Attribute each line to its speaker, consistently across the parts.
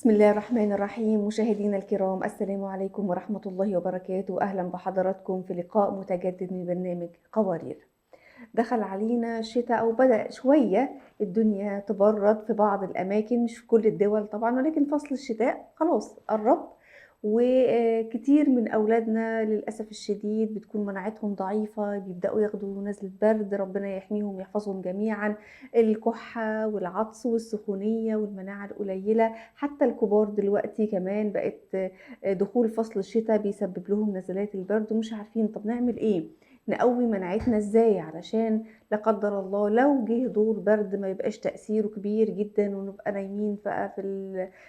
Speaker 1: بسم الله الرحمن الرحيم. مشاهدينا الكرام، السلام عليكم ورحمة الله وبركاته. أهلا بحضراتكم في لقاء متجدد من برنامج قوارير. دخل علينا الشتاء أو بدأ شوية الدنيا تبرد في بعض الأماكن، مش في كل الدول طبعا، ولكن فصل الشتاء خلاص قرب، وكتير من أولادنا للأسف الشديد بتكون مناعتهم ضعيفة، بيبدأوا ياخدوا نزلة برد، ربنا يحميهم ويحفظهم جميعا، الكحة والعطس والسخونية والمناعة القليلة. حتى الكبار دلوقتي كمان بقت دخول فصل الشتاء بيسبب لهم نزلات البرد، ومش عارفين طب نعمل ايه، نقوي مناعتنا ازاي علشان لا قدر الله لو جه دور برد ما يبقاش تأثيره كبير جدا ونبقى نايمين بقى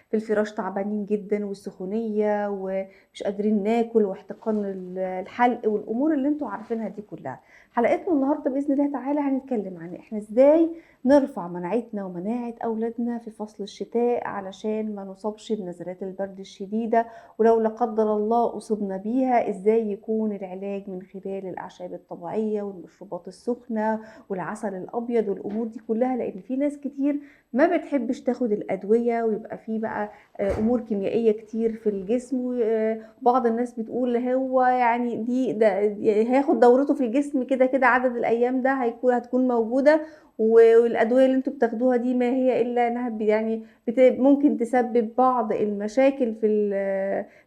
Speaker 1: في الفراش تعبانين جدا والسخونية ومش قادرين ناكل واحتقان الحلق والأمور اللي انتوا عارفينها دي كلها. حلقتنا النهارده بإذن الله تعالى هنتكلم عن احنا ازاي نرفع مناعتنا ومناعة أولادنا في فصل الشتاء علشان ما نصابش بنزلات البرد الشديدة، ولو لا قدر الله أصبنا بيها ازاي يكون العلاج من خلال الأعشاب الطبيعية والمشروبات السخنة والعسل الأبيض والأمور دي كلها، لأن في ناس كتير ما بتحبش تاخد الأدوية ويبقى في بقى أمور كيميائية كتير في الجسم، وبعض الناس بتقول هو يعني دي ده هياخد دورته في الجسم كده كده عدد الأيام ده هتكون موجودة، والأدوية اللي انتوا بتاخدوها دي ما هي إلا إنها يعني ممكن تسبب بعض المشاكل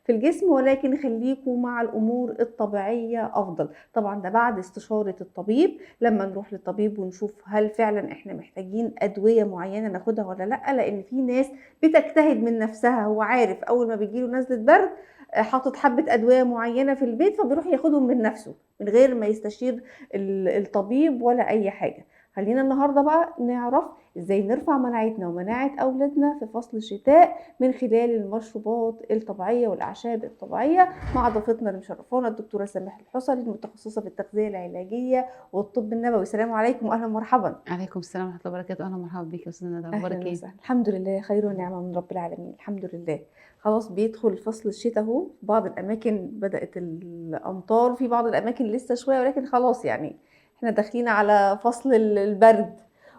Speaker 1: في الجسم، ولكن خليكوا مع الأمور الطبيعية أفضل. طبعا ده بعد استشارة الطبيب، لما نروح للطبيب ونشوف هل فعلا احنا محتاجين أدوية معينة ناخدها ولا لأ، لأن في ناس بتجتهد من نفسها، هو عارف أول ما بيجيله نزلة برد حاطط حبة أدوية معينة في البيت فبيروح ياخدهم من نفسه من غير ما يستشير الطبيب ولا أي حاجة. خلينا النهاردة بقى نعرف ازاي نرفع مناعتنا ومناعة أولادنا في فصل الشتاء من خلال المشروبات الطبيعية والأعشاب الطبيعية مع ضيفتنا اللي مشرفانا الدكتورة سماح الحصري، المتخصصة في التغذية العلاجية والطب النبوي. السلام عليكم وأهلا ومرحبا.
Speaker 2: عليكم السلام ورحمة الله وبركاته. أهلا ومرحبا بك يا أستاذة ندى، أخبارك
Speaker 1: أهلا
Speaker 2: إيه؟
Speaker 1: وسهلا. الحمد لله، خير ونعمة من رب العالمين، الحمد لله. خلاص بيدخل فصل الشتاء أهو، بعض الأماكن بدأت الأمطار، في بعض الأماكن لسه شوية، ولكن خلاص يعني احنا داخلين على فصل البرد،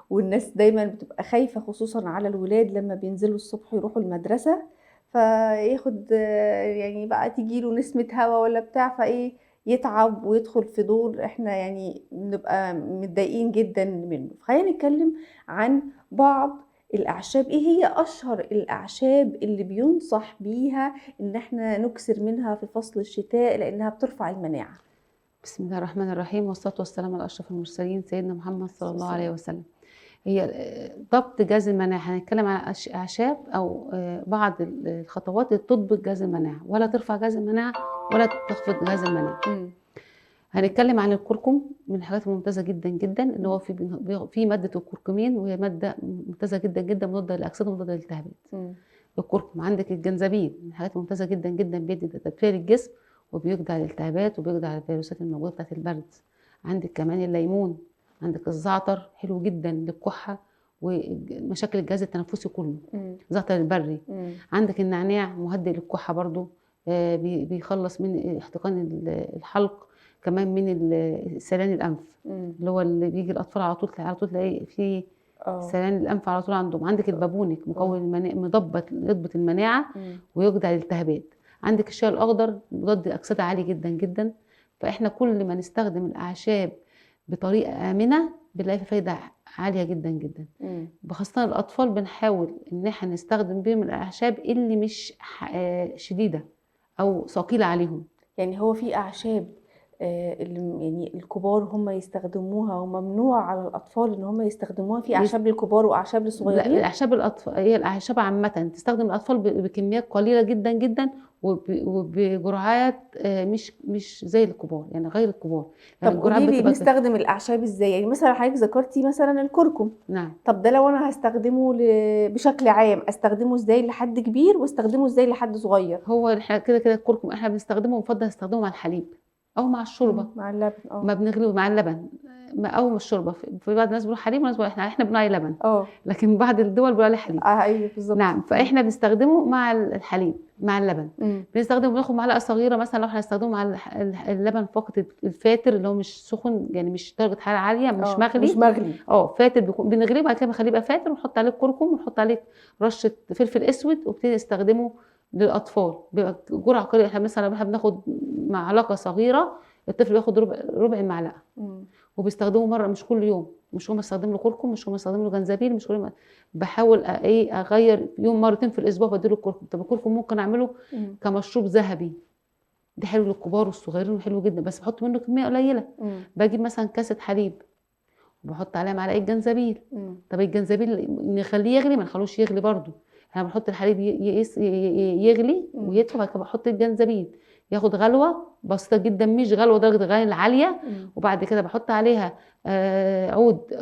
Speaker 1: والناس دايما بتبقى خايفة خصوصا على الولاد لما بينزلوا الصبح يروحوا المدرسة، فياخد يعني بقى تجيله نسمة هوا ولا بتاع فايه يتعب ويدخل في دور احنا يعني بنبقى متضايقين جدا منه. خلينا نتكلم عن بعض الأعشاب. ايه هي أشهر الأعشاب اللي بينصح بيها ان احنا نكسر منها في فصل الشتاء لأنها بترفع المناعة؟
Speaker 2: بسم الله الرحمن الرحيم، والصلاة والسلام على أشرف المرسلين سيدنا محمد صلى الله عليه وسلم. هي ضبط جهاز المناعة، هنتكلم على أعشاب أو بعض الخطوات اللي تضبط جهاز المناعة، ولا ترفع جهاز المناعة ولا تخفض جهاز المناعة. هنتكلم عن الكركم، من الحاجات الممتازة جدا جدا اللي هو في مادة الكركمين، وهي مادة ممتازة جدا جدا مضادة للأكسدة ومضادة للالتهابات. الكركم. عندك الجنزبيل، من الحاجات الممتازة جدا جدا، بيدي تدفئة للجسم وبيقضي على الالتهابات وبيقضي على الفيروسات الموجودة بتاعت البرد. عندك كمان الليمون، عندك الزعتر حلو جدا للكحة ومشاكل الجهاز التنفسي كله، الزعتر البري. عندك النعناع مهدئ للكحة برضو، بيخلص من احتقان الحلق، كمان من سيلان الأنف. اللي هو اللي بيجي الأطفال على طول، على طول تلاقي في سيلان الأنف على طول عندهم. عندك البابونج مقوي مضبط، يضبط المناعة ويقضي على الالتهابات. عندك الشاي الأخضر مضاد الأكسدة عالي جدا جدا. فإحنا كل ما نستخدم الأعشاب بطريقة آمنة بنلاقي فايدة عالية جدا جدا. بخاصة الأطفال بنحاول إن إحنا نستخدم بيهم الأعشاب اللي مش شديدة أو ثقيلة عليهم.
Speaker 1: يعني هو في أعشاب اللي يعني الكبار هم يستخدموها وممنوع على الأطفال إن هم يستخدموها؟ في أعشاب للكبار وأعشاب للصغيرين؟
Speaker 2: لا، الأعشاب الأطفال هي الأعشاب عامة تستخدم الأطفال بكميات قليلة جدا جدا وبجرعات مش زي الكبار، يعني غير الكبار. يعني
Speaker 1: طب
Speaker 2: الجرعات
Speaker 1: قولي لي
Speaker 2: بتبقى
Speaker 1: نستخدم الأعشاب إزاي؟ يعني مثلا حضرتك ذكرتي مثلا الكركم.
Speaker 2: نعم.
Speaker 1: طب ده لو أنا هستخدمه بشكل عام أستخدمه إزاي لحد كبير واستخدمه إزاي لحد صغير؟
Speaker 2: هو إحنا كده كده الكركم إحنا بنستخدمه، ونفضل نستخدمه مع الحليب او مع الشوربة.
Speaker 1: مع اللبن.
Speaker 2: ما بنغليه مع اللبن او الشوربة. في بعض الناس بيقولوا حليب وناس بيقولوا احنا بنقول عليه لبن. لكن بعض الدول بيقولوا عليه حليب.
Speaker 1: ايوه بالظبط.
Speaker 2: نعم، فاحنا بنستخدمه مع الحليب مع اللبن. بنستخدمه، بناخد معلقه صغيرة مثلا لو احنا هنستخدمه مع اللبن فقط الفاتر اللي هو مش سخن، يعني مش درجه حرارة عالية، مش مغلي.
Speaker 1: مش مغلي.
Speaker 2: فاتر بيكون بنغليه وبعد كده بنخليه يبقى فاتر، ونحط عليه الكركم ونحط عليه رشه فلفل اسود، وابتدي نستخدمه للاطفال. بيبقى جرعة قليله، احنا مثلا احنا بناخد معلقه صغيرة، الطفل بياخد ربع معلقه. وبيستخدمه مرة، مش كل يوم، مش يوم استخدم له كركم، مش يوم استخدم له جنزبيل، مش كل يوم. بحاول اغير يوم مرتين في الاسبوع بديله الكركم. طب الكركم ممكن اعمله كمشروب ذهبي، ده حلو للكبار والصغيرين وحلو جدا، بس بحط منه كمية قليله. بجيب مثلا كاسه حليب وبحط عليها معلقه جنزبيل. طب الجنزبيل نخليه يغلي، ما نخلوش يغلي برده، احنا بنحط الحليب يغلي ويدفى، بعد كده بحط الجنزبيل ياخد غلوه بسيطة جدا، مش غلوه درجه الغليان العالية. وبعد كده بحط عليها عود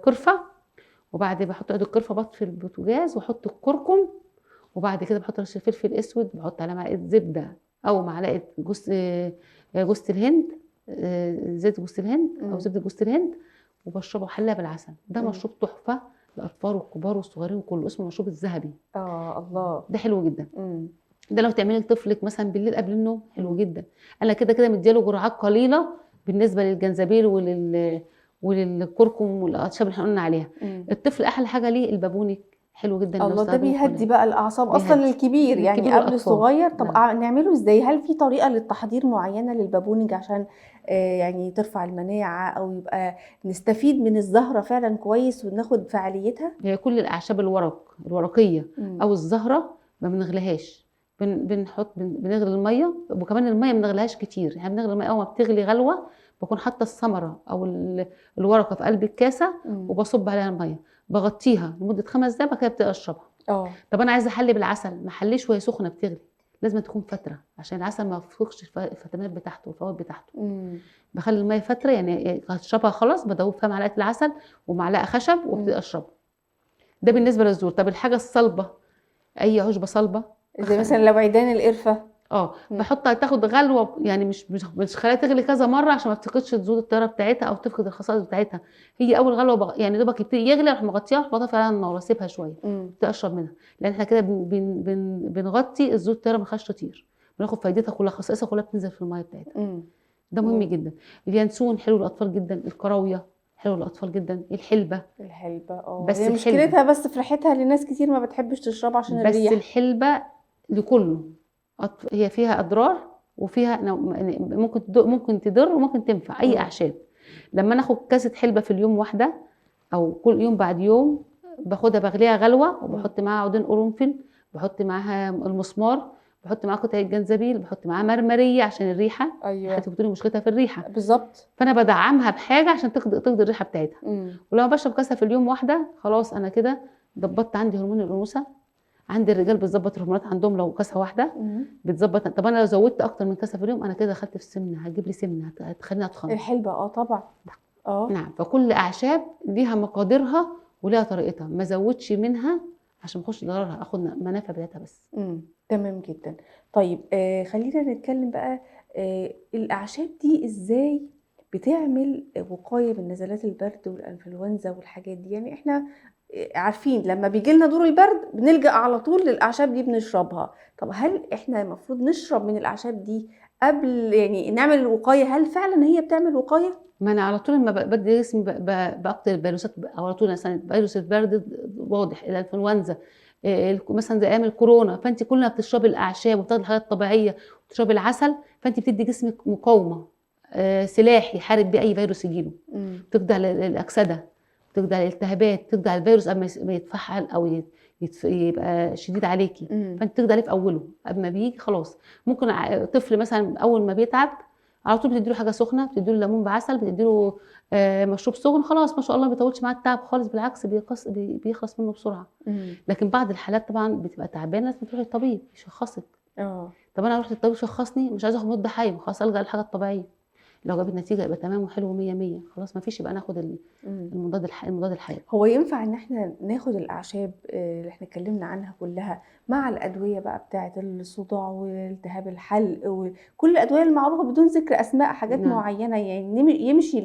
Speaker 2: قرفه، وبعد بحط عود القرفه بطفي البوتاجاز واحط الكركم، وبعد كده بحط رشه فلفل اسود، بحط عليها معلقه زبدة او معلقه جوز الهند، زيت جوز الهند او زبدة جوز الهند، وبشربه حله بالعسل. ده مشروب تحفة للاطفال والكبار والصغيرين وكله، اسمه المشروب الذهبي.
Speaker 1: الله،
Speaker 2: ده حلو جدا. ده لو تعملي لطفلك مثلا بالليل قبل النوم حلو جدا. انا كده كده مدياله جرعات قليله بالنسبة للجنزبيل وللكركم والاعشاب اللي احنا قلنا عليها. الطفل احلى حاجة ليه البابونج، حلو جدا.
Speaker 1: الله، ده بيهدي بقى الاعصاب اصلا للكبير، يعني قبل الصغير. طب نعمله ازاي؟ هل في طريقه للتحضير معينة للبابونج عشان يعني ترفع المناعة او يبقى نستفيد من الزهرة فعلا كويس وناخد فعاليتها؟
Speaker 2: هي كل الاعشاب الورقية او الزهرة ما بنغليهاش، بنحط بنغلي المية، وكمان المية ما بنغليهاش كتير، احنا بنغلي المية اول ما بتغلي غلوه بكون حاطه الثمرة او الورقة في قلب الكاسه وبصب عليها المية، بغطيها لمدة 5 دقايق، بعد كده ابتدي اشربها. طب انا عايزه احلي بالعسل، ما احليش وهي سخنة بتغلي، لازم تكون فترة عشان العسل ما يفقدش الفيتامينات بتاعته والفوائد بتاعته. بخلي المية فترة، يعني هشربها خلاص بدوب فيها معلقه العسل ومعلقة خشب وابتدي اشربها. ده بالنسبة للزور. طب الحاجة الصلبة، اي عشبه صلبه
Speaker 1: زي مثلا لو عيدان القرفه،
Speaker 2: بحطها تاخد غلوه، يعني مش خليها تغلي كذا مرة عشان ما تفقدش الزود الطيارة بتاعتها او تفقد الخصائص بتاعتها. هي اول غلوه يعني دوبك يبتدي يغلي اروح مغطيها واروح بطفي عليها النار واسيبها شوية ابتدي اشرب منها، لان احنا كده بنغطي الزود الطيارة ما نخليهاش تطير، بناخد فايدتها كلها، خصائصها كلها بتنزل في المية بتاعتها. ده مهم جدا. اليانسون حلو للاطفال جدا، الكراويه حلو للاطفال جدا، الحلبة.
Speaker 1: الحلبة بس هي مشكلتها بس في ريحتها، لناس كتير ما بتحبش تشربها عشان الريحة.
Speaker 2: بس الحلبة لكله، هي فيها اضرار وفيها ممكن تضر وممكن تنفع. اي اعشاب لما ناخد كاسه حلبة في اليوم واحدة او كل يوم بعد يوم، باخدها بغليها غلوه وبحط معاها عودين قرنفل، بحط معاها المسمار، بحط معاها قطعه جنزبيل، بحط معاها مرمريه عشان الريحة. ايوه، حضرتك بتقولي مشكلتها في الريحة
Speaker 1: بالظبط،
Speaker 2: فانا بدعمها بحاجة عشان تقضي الريحة بتاعتها. ولما بشرب كاسه في اليوم واحدة خلاص انا كده ضبطت عندي هرمون الانوثة. عند الرجال بتظبط الهرمونات عندهم لو كاسه واحدة بتظبط. طب انا لو زودت اكتر من كاسه في اليوم انا كده دخلت في السمنة، هتجيب لي سمنه، هتخليني اتخن.
Speaker 1: الحلبة طبعا.
Speaker 2: نعم، فكل اعشاب ليها مقاديرها وليها طريقتها، ما زودش منها عشان ما اخش ضررها، اخد منافع بتاعتها بس.
Speaker 1: تمام جدا. طيب خلينا نتكلم بقى الاعشاب دي ازاي بتعمل وقاية من نزلات البرد والانفلونزا والحاجات دي. يعني احنا عارفين لما بيجي لنا دور البرد بنلجأ على طول للاعشاب دي بنشربها. طب هل احنا المفروض نشرب من الاعشاب دي قبل يعني نعمل الوقاية؟ هل فعلا هي بتعمل وقاية؟
Speaker 2: ما انا على طول لما بدي جسمي بقتل الفيروسات على طول. مثلا فيروس البرد واضح، الانفلونزا مثلا زي ايام الكورونا، فانت كل ما بتشربي الاعشاب وبتاخدي الحاجات الطبيعية وبتشربي العسل، فانت بتدي جسمك مقاومة، سلاح يحارب بيه اي فيروس يجيله. بتقضي على الاكسدة، بتقضي على الالتهابات، بتقضي على الفيروس قبل ما يتفحل او يبقى شديد عليكي. فانت بتقضي عليه في اوله قبل ما بيجي خلاص. ممكن طفل مثلا اول ما بيتعب على طول بتديله حاجة سخنة، بتديله ليمون بعسل، بتديله مشروب سخن، خلاص ما شاء الله ما بيطولش معاه التعب خالص، بالعكس بيخلص منه بسرعة. لكن بعض الحالات طبعا بتبقى تعبانة، لازم تروحي للطبيب يشخصك. طب انا رحت للطبيب شخصني مش عايزه اخد مضاد حيوي، خلاص الجا للحاجة الطبيعية. لو جابت نتيجة يبقى تمام وحلو 100 100، خلاص ما فيش، يبقى ناخد المضاد الحيوي.
Speaker 1: هو ينفع ان احنا ناخد الاعشاب اللي احنا اتكلمنا عنها كلها مع الادوية بقى بتاعه الصداع والتهاب الحلق وكل الادوية المعروفة بدون ذكر اسماء حاجات
Speaker 2: نعم.
Speaker 1: معينة، يعني يمشي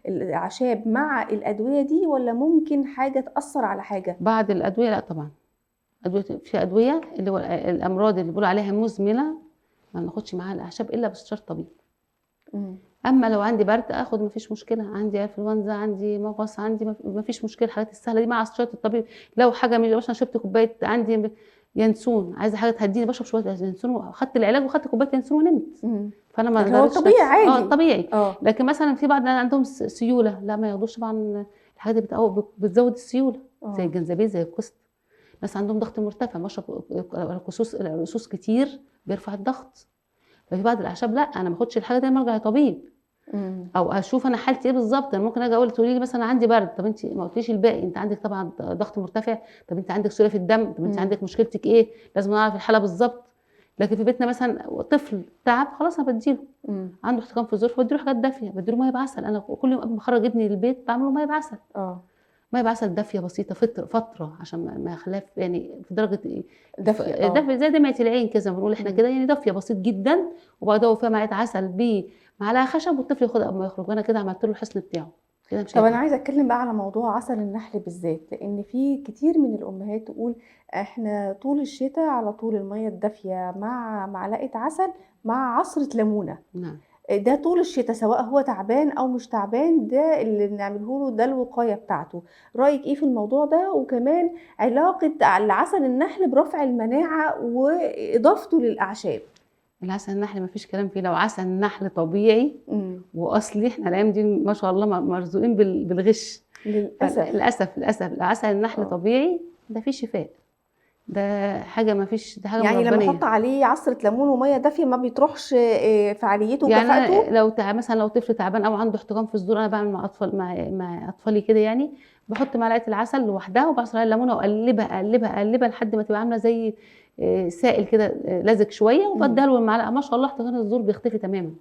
Speaker 1: الاعشاب مع الادوية دي، ولا ممكن حاجة تاثر على حاجة؟
Speaker 2: بعد الادوية لا طبعا، ادوية في ادوية اللي هو الامراض اللي بيقولوا عليها مزمنة ما بناخدش معاها الاعشاب الا باستشاره طبيب. اما لو عندي برد اخد مفيش مشكلة، عندي انفلونزا، عندي مغص، عندي مفيش مشكلة، الحاجات السهلة دي مع استشاره الطبيب. لو حاجة مش مثلا شربت كوباية عندي ينسون، عايزه حاجة تهديني، بشرب شوية ينسون وخدت العلاج وخدت كوباية ينسون ونمت. فانا ما
Speaker 1: هو طبيعي عادي.
Speaker 2: طبيعي. لكن مثلا في بعض عندهم سيولة، لا ما ياخدوش طبعا الحاجات اللي بتزود السيولة زي الجنزبيل زي القسط. ناس عندهم ضغط مرتفع، بشرب القصوص كتير بيرفع الضغط. ففي بعض الاعشاب لا، انا ما اخدش الحاجة دي لما ارجع لطبيب او اشوف انا حالتي ايه بالظبط. انا ممكن اجي اقول تقولي لي مثلا عندي برد، طب انت ما قلتليش الباقي، انت عندك طبعا ضغط مرتفع، طب انت عندك سيولة في الدم، طب انت عندك مشكلتك ايه، لازم نعرف الحالة بالظبط. لكن في بيتنا مثلا طفل تعب، خلاص انا بديله عنده احتقان في الزور، بديله حاجات دافيه، بديله مية بعسل. انا كل يوم قبل ما اخرج ابني للبيت بعمل له مية بعسل. مية بعسل دافيه بسيطة فترة عشان ما اخليها يعني في درجه
Speaker 1: دافيه،
Speaker 2: دافيه زي دمعه العين كده زي ما بنقول احنا كده، يعني دافيه بسيط جدا، وبعدها فيها معلقه عسل بمعلقه خشب، والطفل ياخدها قبل ما يخرج. وانا كده عملت له الحصن بتاعه كده. مش
Speaker 1: طب انا عايزه اتكلم بقى على موضوع عسل النحل بالذات، لان في كتير من الامهات تقول احنا طول الشتاء على طول المية الدافيه مع معلقه عسل مع عصره ليمونه.
Speaker 2: نعم.
Speaker 1: ده طول الشتاء سواء هو تعبان او مش تعبان، ده اللي بنعمله له، ده الوقاية بتاعته. رايك ايه في الموضوع ده؟ وكمان علاقة العسل النحل برفع المناعة واضافته للاعشاب.
Speaker 2: العسل النحل ما فيش كلام فيه، لو عسل نحل طبيعي واصلي، احنا الايام دي ما شاء الله مرزوقين بالغش
Speaker 1: للاسف.
Speaker 2: للاسف للاسف العسل النحل طبيعي ده فيه شفاء، ده حاجة ما فيش، ده حاجة
Speaker 1: يعني لما احط عليه عصره ليمون ومية دافيه ما بيطرحش فعاليته وكفاءته.
Speaker 2: يعني لو مثلا لو طفل تعبان او عنده احتقان في الزور، انا بعمل مع اطفال مع اطفالي كده، يعني بحط معلقه العسل لوحدها وبعصر عليها الليمونه واقلبها اقلبها اقلبها لحد ما تبقى عامله زي سائل كده لزج شوية، وبديها له المعلقة. ما شاء الله احتقان الزور بيختفي تماما.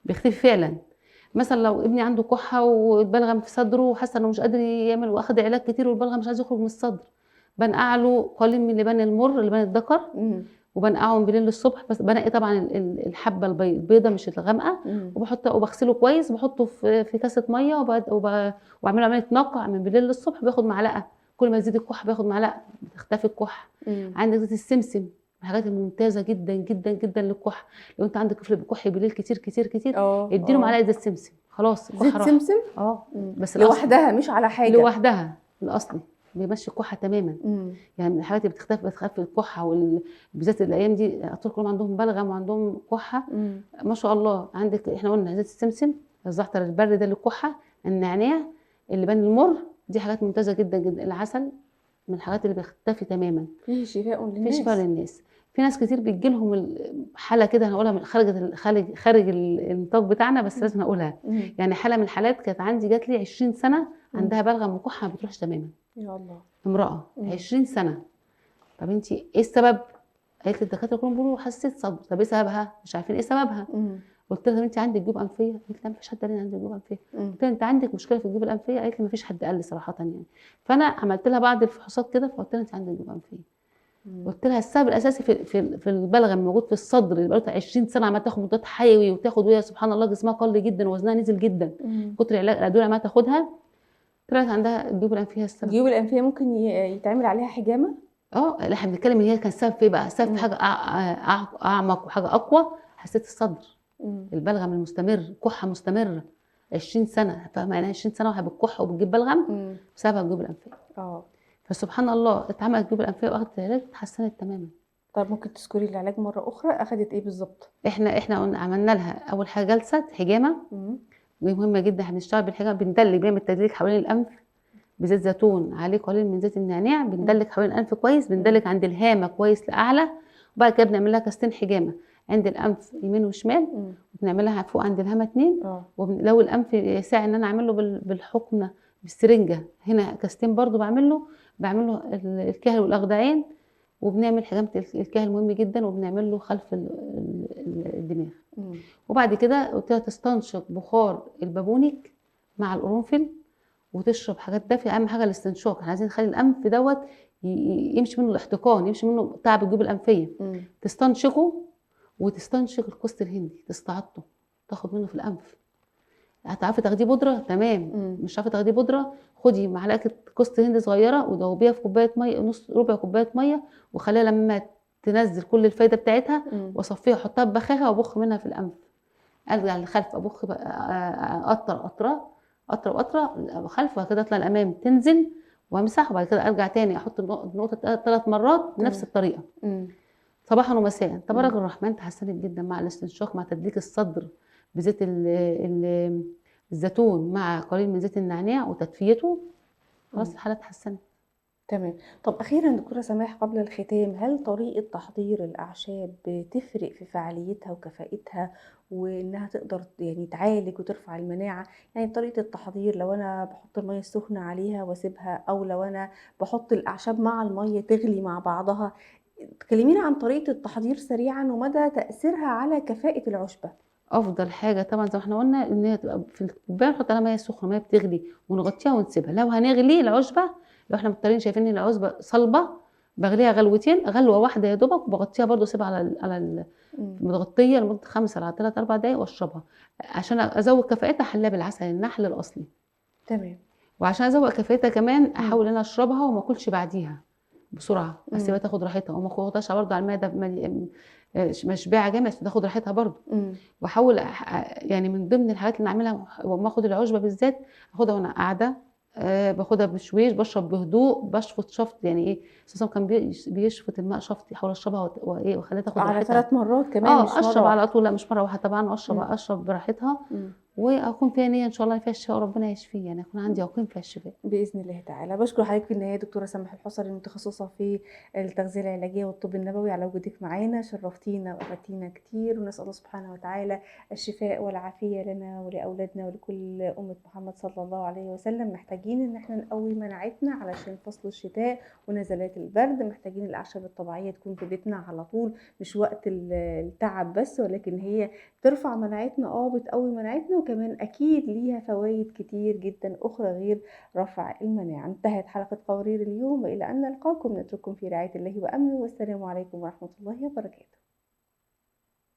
Speaker 2: بيختفي فعلا. مثلا لو ابني عنده كحه والبلغم في صدره وحاسه انه مش قادر يعمل واخد علاج كتير والبلغم مش عايز يخرج من الصدر، بنقع له قليل من لبان المر، لبان الذكر، وبنقعه من بالليل للصبح. بس بنقي طبعا الحبة البيضة مش الغامقه، وبحطه وبغسله كويس، وبحطه في كاسه مية، وبعمله عملية نقع من بالليل للصبح. باخد معلقه، كل ما تزيد الكحه باخد معلقه، بتختفي الكحه. عندك زيت السمسم، الحاجات الممتازة جدا جدا جدا للكحه. لو انت عندك طفل بيكح بالليل كتير كتير كتير، اديله معلقه زيت سمسم، خلاص
Speaker 1: زيت سمسم
Speaker 2: بس
Speaker 1: لوحدها مش على حاجة،
Speaker 2: لوحدها الاصلي بيمشي الكحه تماما. يعني من الحاجات اللي بتخفف الكحه، وبالذات الايام دي الاطفال كلهم عندهم بلغم وعندهم كحه. ما شاء الله. عندك احنا قلنا زيت السمسم، الزعتر البري ده للكحه، النعناع، اللبان المر، دي حاجات ممتازة جدا جدا. العسل من الحاجات اللي بيختفي تماما،
Speaker 1: فيه شفاء للناس،
Speaker 2: فيه شفاء للناس. في ناس كتير بتجي لهم حاله كده، هنقولها من خارج النطاق بتاعنا، بس لازم اقولها. يعني حاله من الحالات كانت عندي، جات لي 20 سنة عندها بلغم وكحه ما بتروحش تماما.
Speaker 1: يا الله،
Speaker 2: امراة 20 سنة. طب انت ايه السبب؟ قالت لي الدكاترة كلهم بيقولوا حساسية صدر. طب ايه سببها؟ مش عارفين ايه سببها. قلت لها طب انت عندك جيوب انفيه؟ قالت لي لا مفيش حد قال لي عندي جيوب انفيه. قلت لها انت عندك مشكلة في الجيوب الانفيه؟ قالت لي مفيش حد قال لي صراحة يعني. فانا عملت لها بعض الفحوصات كده، فقلت لها انت عندك جيوب انفيه. قلت لها السبب الاساسي في البلغم الموجود في الصدر اللي بقالها 20 سنة عماله تاخد مضاد حيوي وتاخد، وهي سبحان الله جسمها قل جدا ووزنها نزل جدا كتر العلاج الادوية عماله تاخدها، طلعت عندها الجيوب الانفيه السبب.
Speaker 1: الجيوب الانفيه ممكن يتعمل عليها حجامة؟
Speaker 2: لا احنا بنتكلم ان هي كان السبب في ايه بقى؟ السبب في حاجة اعمق وحاجه اقوى، حساسية الصدر. البلغم المستمر، كحه مستمرة 20 سنة، فاهمه يعني 20 سنة واحدة بتكح وبتجيب بلغم بسبب الجيوب الانفيه. فسبحان الله اتعملت الجيوب الانفيه واخدت العلاج، اتحسنت تماما.
Speaker 1: طب ممكن تذكري العلاج مرة اخرى؟ اخدت ايه بالظبط؟
Speaker 2: احنا عملنا لها اول حاجة جلسه حجامة، ودي مهمة جدا. احنا بنشتغل بالحجامه، بندلك، بنعمل تدليك حوالين الانف بزيت زيتون عليه قليل من زيت النعناع، بندلك حوالين الانف كويس، بندلك عند الهامة كويس لاعلى، وبعد كده بنعمل لها كاستين حجامة عند الانف يمين وشمال، وبنعملها فوق عند الهامة 2، ولو الانف ساعي ان انا اعمله بالحقنه بالسرنجه هنا كاستين برضو بعمل له الكهل والاخدعين، وبنعمل حجامة الكهل مهم جدا، وبنعمل له خلف الدماغ. وبعد كده قلت لها تستنشق بخار البابونج مع القرنفل وتشرب حاجات دافيه. اهم حاجة الاستنشاق، احنا عايزين نخلي الانف دوت يمشي منه الاحتقان، يمشي منه تعب الجيوب الانفيه. تستنشقه وتستنشق القسط الهندي، تستعطه، تاخد منه في الانف. هتعرفي تاخديه بودره تمام، مش عارفه تاخديه بودره خدي معلقه قسط هندي صغيرة ودوبيها في كوباية مية، نص ربع كوباية مية، وخليها لما تنزل كل الفايدة بتاعتها واصفيها واحطها في بخاخه وابخ منها في الانف. ارجع للخلف ابخ قطرة قطرة قطرة قطرة خلف، وبعد كده اطلع الامام تنزل وامسح، وبعد كده ارجع تاني احط النقطة 3 مرات بنفس الطريقة. صباحا ومساء. تبارك الرحمن تحسنت جدا مع الاستنشاق، مع تدليك الصدر بزيت الزيتون مع قليل من زيت النعناع وتدفيته، خلاص الحالة اتحسنت.
Speaker 1: تمام. طب اخيرا دكتورة سماح قبل الختام، هل طريقه تحضير الاعشاب بتفرق في فعاليتها وكفاءتها وانها تقدر يعني تعالج وترفع المناعة؟ يعني طريقه التحضير لو انا بحط المية السخنة عليها واسيبها، او لو انا بحط الاعشاب مع المية تغلي مع بعضها، تكلمينا عن طريقه التحضير سريعا ومدى تاثيرها على كفاءة العشبه.
Speaker 2: افضل حاجة طبعا زي ما احنا قلنا ان هي تبقى في الكوباية، نحط عليها مية سخنة، مية بتغلي ونغطيها ونسيبها. لو هنغلي العشبه، لو احنا مضطرين شايفين ان العشبه صلبه، بغليها غلوتين، غلوه واحدة يا دوبك، وبغطيها برده، اسيبها على متغطيه لمدة 5 على 3 4 دقايق واشربها. عشان ازود كفاءتها احليها بالعسل النحل الاصلي.
Speaker 1: تمام.
Speaker 2: وعشان ازود كفاءتها كمان احاول ان انا اشربها وما اكلش بعديها بسرعة، اسيبها تاخد راحتها، وما اخدهاش برده على المعدة مشبعة جامد عشان تاخد راحتها برده. واحاول يعني من ضمن الحاجات اللي اعملها وما اخد العشبه بالذات، اخدها وانا قاعدة، باخدها بشويش، بشرب بهدوء، بشفط شفط، يعني ايه اساسا كان بيشفط الماء شفط، احاول اشربها وايه واخليها تاخد
Speaker 1: على
Speaker 2: راحتها
Speaker 1: 3 مرات كمان، مش
Speaker 2: اشرب
Speaker 1: مرة
Speaker 2: على طول، لا مش مرة واحدة طبعا، اشرب براحتها، واكون فيها نيه ان شاء الله فيها الشفاء وربنا يشفيه، يعني اكون عندي يقين فيها الشفاء
Speaker 1: باذن الله تعالى. بشكر حضرتك في النهاية دكتورة سماح الحصري، المتخصصة في التغذية العلاجية والطب النبوي، على وجودك معانا، شرفتينا وافدتينا كتير، ونسال الله سبحانه وتعالى الشفاء والعافية لنا ولاولادنا ولكل امه محمد صلى الله عليه وسلم. محتاجين ان احنا نقوي مناعتنا علشان فصل الشتاء ونزلات البرد، محتاجين الاعشاب الطبيعية تكون في بيتنا على طول، مش وقت التعب بس، ولكن هي بترفع مناعتنا، بتقوي مناعتنا، وكمان أكيد ليها فوائد كتير جدا أخرى غير رفع المناعة. انتهت حلقة قوارير اليوم، وإلى أن نلقاكم نترككم في رعاية الله وأمنه، والسلام عليكم ورحمة الله وبركاته.